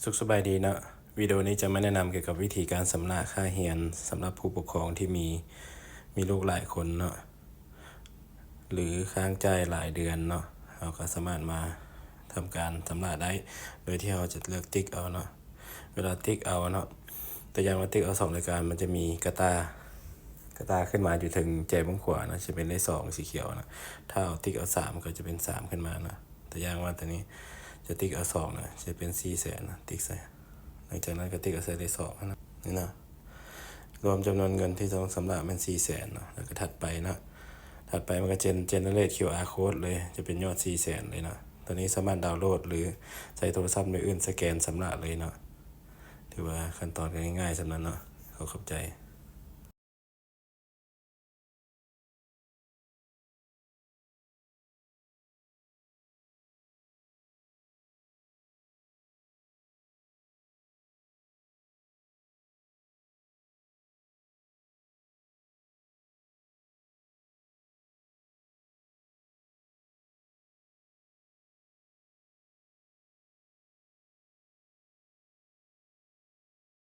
ສຸກສະບາຍດີເນາະ ວິດີໂອນີ້ຈະມາແນະນຳກ່ຽວກັບວິທີການຊຳລະຄ່າຮຽນ ສຳລັບຜູ້ປົກຄອງທີ່ມີ ມີລູກຫຼາຍຄົນເນາະ ຫຼືຄ້າງຈ່າຍຫຼາຍເດືອນເນາະ ເຮົາກໍສາມາດມາທຳການຊຳລະໄດ້ ໂດຍທີ່ເຮົາຈະເລືອກຕິກເອົາເນາະ ເວລາຕິກເອົາເນາະ ຕົວຢ່າງວ່າຕິກເອົາສອງລາຍການ ມັນຈະມີກະຕ່າ ກະຕ່າຂຶ້ນມາຢູ່ເທິງແຈເບື້ອງຂວາເນາະ ຈະເປັນເລກສອງສີຂຽວເນາະ ຖ້າເຮົາຕິກເອົາສາມ ມັນກໍຈະເປັນສາມຂຶ້ນມາເນາະ ຕົວຢ່າງວ່າຕົວນີ້ຈະຕິກເອົາສອງນະ ຈະເປັນສີ່ແສນນະ ຕິກໃສ່ ຫຼັງຈາກນັ້ນກໍຕິກເອົາໃສ່ເລກສອງຫັ້ນນະ ນີ້ນະ ລວມຈຳນວນເງິນທີ່ຕ້ອງຊຳລະແມ່ນສີ່ແສນເນາະ ແລ້ວກໍຖັດໄປເນາະ ຖັດໄປມັນກໍເຈນ generate QR code ເລີຍ ຈະເປັນຍອດສີ່ແສນເລີຍເນາະ ຕົວນີ້ສາມາດດາວໂຫຼດ ຫຼືໃຊ້ໂທລະສັບມືອື່ນສະແກນຊຳລະເລີຍເນາະ ຖືວ່າຂັ້ນຕອນກໍງ່າຍໆສ່ຳນັ້ນເນາະ ຂໍຂອບໃຈ.